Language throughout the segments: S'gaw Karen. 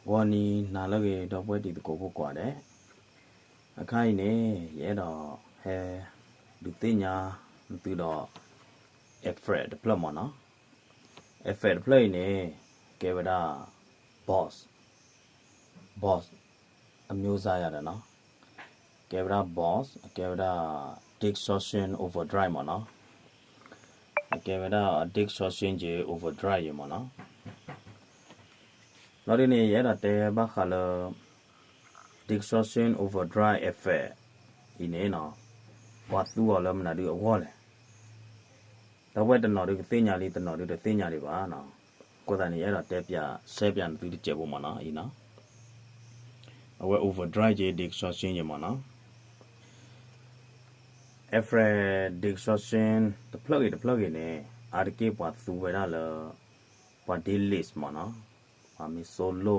ဂီၤနံၤနၤလၢအဂ့ၤ ဒီပုၢ်ဝဲၢ်တံၤသကိးဖိကိးဂၤဒဲး, အခါအံၤန့ၣ် ယအဲၣ်ဒိးဟဲဒုးသ့ၣ်ညါသုဒီး effect တဖျၢၣ်မ့ၢ်နီၤ. effect တဖျၢၣ်အံၤန့ၣ် ကဲဝဲဒၣ် Boss, Boss အမျိုးအစားယၤဒီးနီၤ, ကဲဝဲဒၣ် Boss, အကဲဝဲဒၣ် Distortion Overdrive မ့ၢ်နီၤ, အကဲဝဲဒၣ် Distortion က့ Overdrive ယ့မ့ၢ်နီၤ. လီၤဒုန့ၣ် ယအဲၣ်ဒိးတဲဘၣ်ဃးလၢ Distortion Overdrive effect အံၤန့ၣ်နီၤ, ပှၤသူအီၤလၢမနုၤဒုအဂီၢ်လဲၣ်. ဒီပုၢ်ဝဲၢ်တနီၤဒုကသ့ၣ်ညါလံ တနီၤဒုတသ့ၣ်ညါဒံးဘၣ်နီၤ. အဃိသတးန့ၣ် ယအဲၣ်ဒိးတဲပၠး ရှဲပၠးနသုတစဲးဖိမ့ၢ်နီၤ, အံၤနီၤ. အဝဲ overdrive က့ distortion ယ့မ့ၢ်နီၤ. effect distortion တဖျၢၣ်ဂ့ၤတဖျၢၣ်ဂ့ၤန့ၣ် အါတက့ၢ်ပှၤသူဝဲဒၣ်လၢ ပှၤဒ့ lead မ့ၢ်နီၤ, ပှၤမ့ၢ် solo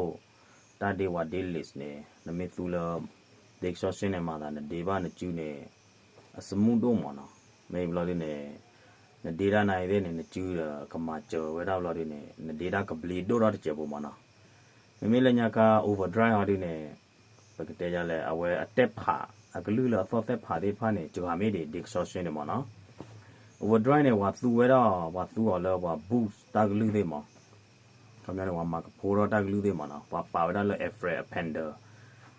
တၢ်ဒ့ပှၤဒ့ lead န့ၣ် နမ့ၢ်သူလၢ distortion န့ၣ်မၤသး နဒ့ဘၣ်နစုန့ၣ် အ smooth ဒိၣ်မ့ၢ်နီၤ. မ့ၢ်ဘျီဒုန့ၣ် နဒ့တၢ်နာ်အံၤသ့ၣ်န့ၣ် နစုဒီးကမၤစၢၤဝဲဒၣ်ဘျီဒုန့ၣ် နဒ့တၢ်ကဘျ့ဒိၣ်ထီၣ်တစဲးဖိမ့ၢ်နီၤ. မ့မ့ၢ်လၢညါခါ overdrive ဟီဒုန့ၣ် ပကတဲယၤလဲၣ် အဝဲအတဲဖး အကလုၢ်လၢအသီၣ်သဲးဖးသ့ၣ်တဖၣ်န့ၣ် စှၤမ့ၢ်ဒံး distortion န့ၣ်မ့ၢ်နီၤ. overdrive န့ၣ် ပှၤသူဝဲဒၣ် ပှၤသူအီၤလၢပှၤ boost တၢ်ကလုၢ်သ့ၣ်မ့ၢ် ခီပညီန့ၣ် ပှၤမၤကဖိထီၣ်တၢ်ကလုၢ်သ့ၣ်မ့ၢ်နီၤ, ပှၤပာ်ဝဲဒၣ်လၢ effect အ pedal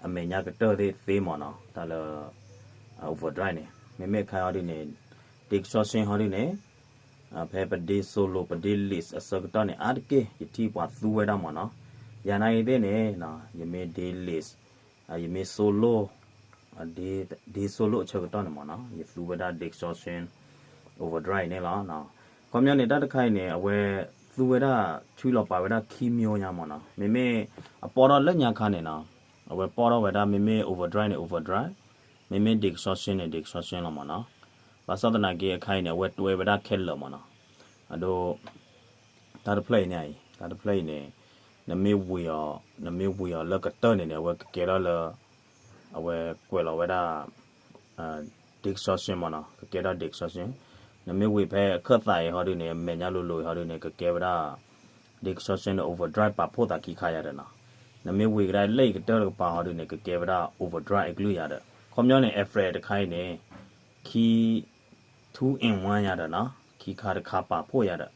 အမဲာ်ညါကတၢၢ်သ့ၣ်သ့မ့ၢ်နီၤ, တၢ်လၢ overdrive န့ၣ်. မ့မ့ၢ်အခါဟီဒုန့ၣ် distortion ဟီဒုန့ၣ် ဖဲပဒ့ solo ပဒ့ lead အဆၢကတီၢ်န့ၣ် အါတက့ၢ် ယထံၣ်ပှၤသူဝဲဒၣ်မ့ၢ်နီၤ. ယၤနာ်အံၤသ့ၣ်န့ၣ် ယမ့ၢ်ဒ့ lead ယမ့ၢ် solo ဒ့ solo အဆၢကတီၢ်န့ၣ်မ့ၢ်နီၤ, ယသူဝဲဒၣ် distortion overdrive န့ၣ်လီၤ. ခီပညီန့ၣ် တၢ်တခါအံၤန့ၣ် အဝဲသူဝဲဒၣ် ဆူလီၤပာ်ဝဲဒၣ်ခံမျိုးညါမ့ၢ်နီၤ. မ့မ့ၢ်အပီၢ်ထီၣ်လၢညါခါန့ၣ်နီၤ, အဝဲပီၢ်ထီၣ်ဝဲဒၣ် မ့မ့ၢ် overdrive န့ၣ် overdrive, မ့မ့ၢ် distortion န့ၣ် distortion လီၤမ့ၢ်နီၤ. ဘၣ်ဆၣ်သနာ်က့အခါအံၤန့ၣ် အဝဲတွဲဝဲဒၣ်ခဲလၢာ်မ့ၢ်နီၤ. အဒိ တၢ်တဖျၢၣ်အံၤန့ၣ်အံၤ တၢ်တဖျၢၣ်အံၤန့ၣ် နမ့ၢ်ဝ့ၤအီၤ နမ့ၢ်ဝ့ၤအီၤလၢကတၢၢ်န့ၣ်န့ၣ် အဝဲကကဲထီၣ်လၢ အဝဲကွဲးလီၤဝဲဒၣ် distortion မ့ၢ်နီၤ, ကကဲထီၣ် distortion. နမ့ၢ်ဝ့ၤဖဲအခၢၣ်သးအံၤဟီဒုန့ၣ် အမဲာ်ညါလိၤလိၤအံၤဟီဒုန့ၣ် ကကဲဝဲဒၣ် distortion န့ၣ် overdrive ပာ်ဖှိၣ်သးခံခါယၤဒီးနီၤ. နမ့ၢ်ဝ့ၤကဒါလၢအံၤကတၢၢ်တကပၤဟီဒုန့ၣ် ကကဲဝဲဒၣ် overdrive အကလုၢ်ယၤဒီး ခီပညီန့ၣ် effect တခါအံၤန့ၣ် ခံ two in one ယၤဒီးနီၤ, ခံခါတခါပာ်ဖှိၣ်ယၤဒီး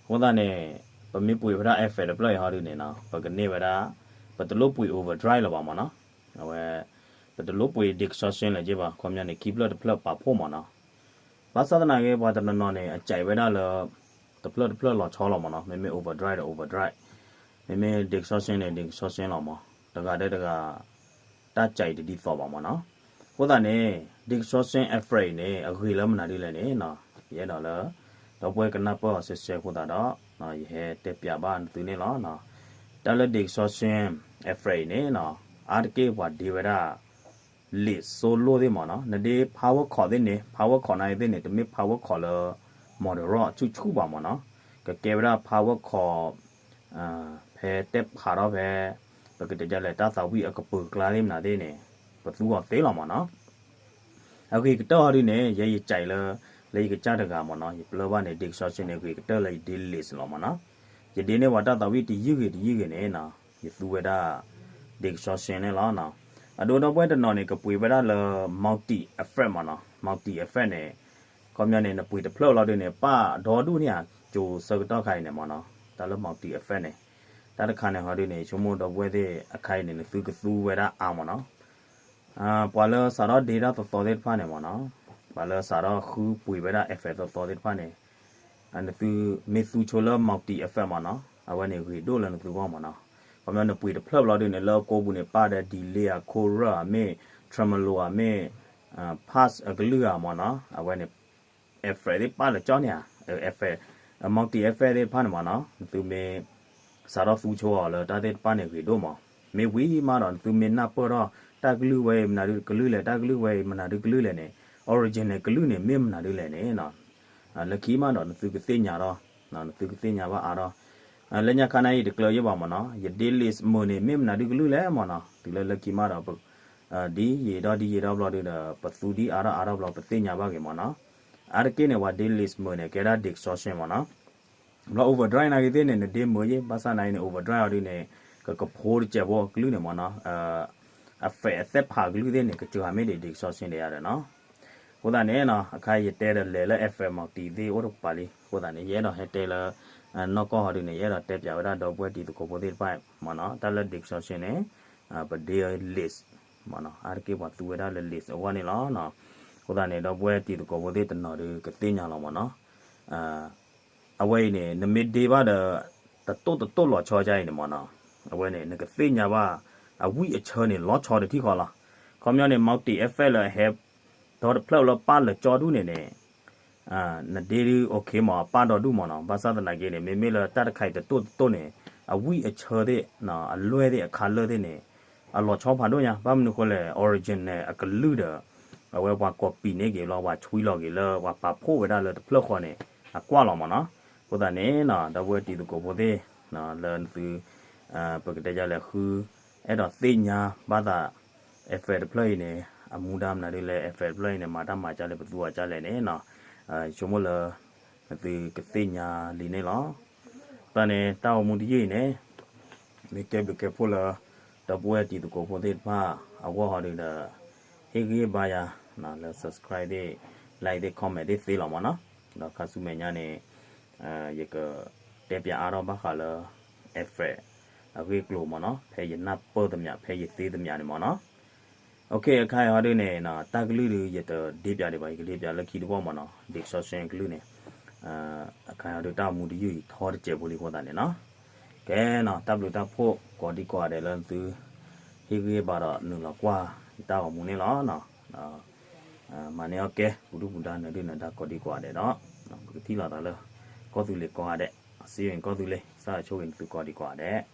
အဃိသတးန့ၣ် ပမ့ၢ်ပှ့ၤဝဲဒၣ် effect တဖျၢၣ်အံၤဟီဒုန့ၣ်နီၤ, ပကန့ၢ်ဝဲဒၣ် ပတလိၣ်ပှ့ၤ overdrive လၢၤဘၣ်မ့ၢ်နီၤ. အဝဲ ပတလိၣ်ပှ့ၤ distortion လၢၤက့ဘၣ်, ခီပညီန့ၣ် ခံဖျၢၣ်တဖျၢၣ်ပာ်ဖှိၣ်မ့ၢ်နီၤ. ဘၣ်ဆၣ်သနာ်က့ ပှၤတနီၤနီၤန့ၣ် အကြိုက်ဝဲဒၣ်လၢ တဖျၢၣ်တဖျၢၣ်လီၤဆီလီၤမ့ၢ်နီၤ, မ့မ့ၢ် overdrive ဒီး overdrive, မ့မ့ၢ် distortion န့ၣ် distortion လီၤမ့ၢ်, တဂၤဒီးတဂၤ တၢ်ကြိုက်တဒ်သိးဘၣ်မ့ၢ်နီၤ. အဃိသတးန့ၣ် distortion effect အံၤန့ၣ် အဂ့ၤလၢမနုၤဒ်လဲၣ်န့ၣ်နီၤ, ယအဲၣ်ဒိးလၢ ဒီပုၢ်ဝဲၢ်ကနၢ်ပၢၢ်အီၤရှဲရှဲအဃိသတးဒီး ယဟဲတဲပၠးဘၣ်နသုန့ၣ်လီၤ. တၢ်လၢ distortion effect အံၤန့ၣ်နီၤ, အါတက့ၢ်ပှၤဒ့ဝဲဒၣ် lead solo သ့ၣ်မ့ၢ်နီၤ, နဒ့ power chord သ့ၣ်န့ၣ် power chord နာ်အံၤသ့ၣ်န့ၣ် တမ့ၢ် power chord လၢ modern rock ဆူၣ်ဆူၣ်ဘၣ်မ့ၢ်နီၤ, ကကဲဝဲဒၣ် power chord ဖဲတဲဖးထီၣ်ဖဲ ပကတဲဒ်လဲၣ် တၢ်သးဝံၣ်အကပၢၤကျါသ့ၣ်မနုၤသ့ၣ်န့ၣ် ပသူအီၤသ့လီၤမ့ၢ်နီၤ. အဂ့ၤကတၢၢ်ဟီဒုန့ၣ် ယဲယကၠဲးလၢ လၢယကစၢ်တဂၤမ့ၢ်နီၤ, ယပျၢ်ဘၣ်န့ၣ် distortion န့ၣ် အဂ့ၤကတၢၢ်လၢယဒ့ lead လီၤမ့ၢ်နီၤ. ယဒ့န့ၢ်ပှၤတၢ်သးဝံၣ်တယုၢ်ဂ့ၤတယုၢ်ဂ့ၤန့ၣ်နီၤ, ယသူဝဲဒၣ် distortion န့ၣ်လီၤ. အဒိဒီပုၢ်ဝဲၢ်တနီၤန့ၣ် ကပှ့ၤဝဲဒၣ်လၢ multi effect မ့ၢ်နီၤ, multi effect န့ၣ် ခီပညီန့ၣ် နပှ့ၤတဖျၢၣ်လီၤဒုန့ၣ် ပၣ်ဒီဒူၣ်န့ၢ်ဧါ, ကၠိဆၢကတီၢ်ခါအံၤန့ၣ်မ့ၢ်နီၤ, တၢ်လၢ multi effect န့ၣ် တၢ်တခါန့ၣ်ဟီဒုန့ၣ် ဆိကမိၣ်ဒီပုၢ်ဝဲၢ်သ့ၣ်အခါအံၤန့ၣ် နသုကသူဝဲဒၣ်အါမ့ၢ်နီၤ. ပှၤလၢစးထီၣ်ဒ့တၢ်သီသီသ့ၣ်တဖၣ်န့ၣ်မ့ၢ်နီၤ, ပှၤလၢစးထီၣ်ဃုပှ့ၤဝဲဒၣ် effect သီသီသ့ၣ်တဖၣ်န့ၣ် နသုမ့ၢ်သူဆိလၢ multi effect မ့ၢ်နီၤ, အဝဲန့ၣ်ဂ့ၤဒိၣ်လၢနသုဂီၢ်မ့ၢ်နီၤ. ခီပညီနပှ့ၤတဖျၢၣ်ဘျီဒုန့ၣ် လၢအကိာ်ပူၤန့ၣ် ပၣ်ဒီး delay ဧါ, chorus ဧါ, မ့ၢ် tremolo ဧါ, မ့ၢ် pass အကလုၢ်ဧါမ့ၢ်နီၤ, အဝဲန့ၣ် effect သ့ၣ်ပၣ်လၢကၠီန့ၣ်ဧါ, effect, multi effect သ့ၣ်တဖၣ်န့ၣ်မ့ၢ်နီၤ, နသုမ့ၢ် စးထီၣ်သူဆိအီၤလၢတၢ်သ့ၣ်တဖၣ်န့ၣ်ဂ့ၤဒိၣ်မး. မ့ၢ်ဝံၤမးဒီး နသုမ့ၢ်နၢ်ပၢၢ်ထီၣ် တၢ်ကလုၢ်ဝဲအံၤမနုၤဒုကလုၢ်လဲၣ်, တၢ်ကလုၢ်ဝဲအံၤမနုၤဒုကလုၢ်လဲၣ်န့ၣ် original ကလုၢ်န့ၣ် မ့ၢ်မနုၤဒုလဲၣ်န့ၣ် လၢခံမးဒီး နသုကသ့ၣ်ညါထီၣ်, နသုကသ့ၣ်ညါဘၣ်အါထီၣ်. လၢညါခါန့ၣ် ယတကျၢၤယဲၢ်ဘၣ်မ့ၢ်နီၤ, ယဒ့ lead မုာ်န့ၣ် မ့ၢ်မနုၤဒုကလုၢ်လဲၣ်မ့ၢ်နီၤ, တုၤလၢလၢခံမးဒီး ဒ်ယံာ်ထီၣ်ဒ်ယံာ်ထီၣ်ဘျီဒုဒီး ပသူဒ်အါထီၣ်အါထီၣ်ဘျီ ပသ့ၣ်ညါဘၣ်ဂ့ၤမ့ၢ်နီၤ. အါတက့ၢ်န့ၣ် ပှၤဒ့ lead မုာ်န့ၣ် ကဲဒၣ် distortion မ့ၢ်နီၤ. ဘျီ overdrive နာ်ဂ့ၤသ့ၣ်န့ၣ် နဒ့မုာ်ယဲၢ်, ဘၣ်ဆၣ်နာ်ဂ့ၤန့ၣ် overdrive အီၤဒုန့ၣ် ကကဖိတစဲးဖိအကလုၢ်န့ၣ်မ့ၢ်နီၤ, အ effect အသဲဖးအကလုၢ်သ့ၣ်န့ၣ် ကစၢ်ဟးမ့ၢ်ဒံး distortion ဒံးယါဒီးနီၤ. အဃိသတးန့ၣ်နီၤ အခါယတဲဒီးလဲၤလၢ effect multi သ့ၣ်အိၣ်တကပၤလံ. အဃိသတးန့ၣ် ယအဲၣ်ဒိးဟဲတဲလၢ နီၢ်ကီၢ်ဟီဒုန့ၣ် ယအဲၣ်ဒိးတဲပၠးဝဲဒၣ်ဒီပုၢ်ဝဲၢ်တံၤသကိးဖိသ့ၣ်တဖၣ်မ့ၢ်နီၤ, တၢ်လၢ distortion န့ၣ် ပဒ့ list မ့ၢ်နီၤ, အါတက့ၢ်ပှၤသူဝဲဒၣ်လၢ list အဂီၢ်န့ၣ်လီၤ. အဃိသတးန့ၣ် ဒီပုၢ်ဝဲၢ်တံၤသကိးဖိသ့ၣ်တနီၤဒီးကသ့ၣ်ညါလီၤမ့ၢ်နီၤ. အဝဲအံၤန့ၣ် နမ့ၢ်ဒ့ဘၣ်ဒီး တတိၢ်တတိၢ်လီၤဆီကအံၤန့ၣ်မ့ၢ်နီၤ, အဝဲန့ၣ် နကသ့ၣ်ညါဘၣ် အဝံၣ်အဆၢန့ၣ် လီၤဆီတထံၣ်ဃီလီၤ. ခီပညီန့ၣ် multi effect လၢအဟဲ ဒီတဖျၢၣ်လၢပၢ်လၢကၠီဒူၣ်န့ၣ်န့ၣ် နဒ့ဒုး okay မ့ၢ် အပၢ်ဒီဒူၣ်မ့ၢ်နီၤ, ဘၣ်ဆၣ်သနာ်က့န့ၣ် မ့မ့ၢ်လၢတၢ်တခါအံၤတတိၢ်တတိၢ်န့ၣ် အဝံၣ်အဆၢသ့ၣ် အလွဲၢ်သ့ၣ် အ color သ့ၣ်န့ၣ် အလီၤဆီဖးဒိၣ်ညါ, ဘၣ်မနုၤဃိလဲၣ် original အကလုၢ်ဒီး အဝဲပှၤ copy န့ၢ်က့ၤလီၤ ပှၤဆွံလီၤက့ၤလၢပှၤပာ်ဖှိၣ်ဝဲဒၣ်လၢတဖျၢၣ်ဃီန့ၣ် အကွၢ်လီၤမ့ၢ်နီၤ. အဃိသတးန့ၣ်နီၤ ဒီပုၢ်ဝဲၢ်တံၤသကိးဖိသ့ၣ် လၢနသု ပကတဲဒ်လဲၣ်ဃု အဲၣ်ဒိးသ့ၣ်ညါဘၣ်သး effect တဖျၢၣ်အံၤန့ၣ် အမူဒါမနုၤဒ်လဲၣ် effect တဖျၢၣ်အံၤန့ၣ် မၤတၢ်မၤကလဲၣ် ပသူအီၤကလဲၣ်န့ၣ်နီၤ, ဆိကမိၣ်လၢ နသုကသ့ၣ်ညါလံန့ၣ်လီၤ. တၢ်န့ၣ် တၢ်အိၣ်မူတယုၢ်အံၤန့ၣ် မ့ၢ်ကဲဘျုးကဲဖှိၣ်လၢ ဒီပုၢ်ဝဲၢ်တံၤသကိးဖိသ့ၣ်တဖၣ်အဂီၢ်ဟီဒုဒီး ဟ့ၣ်ဂံၢ်ဘါယၤ လၢ subscribe သ့ၣ် like သ့ၣ် comment သ့ၣ်သ့လီၤမ့ၢ်နီၤ. ဒီးခါဆူမဲာ်ညါန့ၣ် ယကတဲပၠးအါထီၣ်ဘၣ်ဃးလၢ effect အဂ့ၢ်အကျိၤမ့ၢ်နီၤ, ဖဲယနၢ်ပၢၢ်သမျး ဖဲယသ့သမျးန့ၣ်မ့ၢ်နီၤ. Okay အခါအံၤဟီဒုန့ၣ် တၢ်ကလုၢ်ဒု ယတဒ့ပၠးဒံးဘၣ်, ယကဒ့ပၠးလၢခံတဘျီမ့ၢ်နီၤ, distortion အကလုၢ်န့ၣ် အခါအံၤဟီဒု တၢ်အိၣ်မူတယုၢ်အံၤထီတစဲးဖိလံအဃိသတးန့ၣ်နီၤ. ကဲနီၤ တၢ်ဘျုးတၢ်ဖှိၣ်ကိးဒံကိးဂၤဒဲးလၢနသု ဟ့ၣ်ဂံၢ်ဘါဒီးနုာ်လီၤကွၢ်ယတၢ်ဂီၤမူန့ၣ်လီၤ. မၤန့ၢ်အီၣ်ကဲ ပူၤဒုၣ်ပူၤဒါ နၢၤဒုၣ်နၢၤဒါကိးဒံကိးဂၤဒဲးဒီး ပကထံၣ်လိာ်သးလၢ ကီၢ်သူလ့ၤကိးဂၤဒဲး, စံးဝဲန့ၣ် ကီၢ်သူလ့ၤ စၢ်ဆိၣ်ဂ့ၤနသုကိးဒံကိးဂၤဒဲး.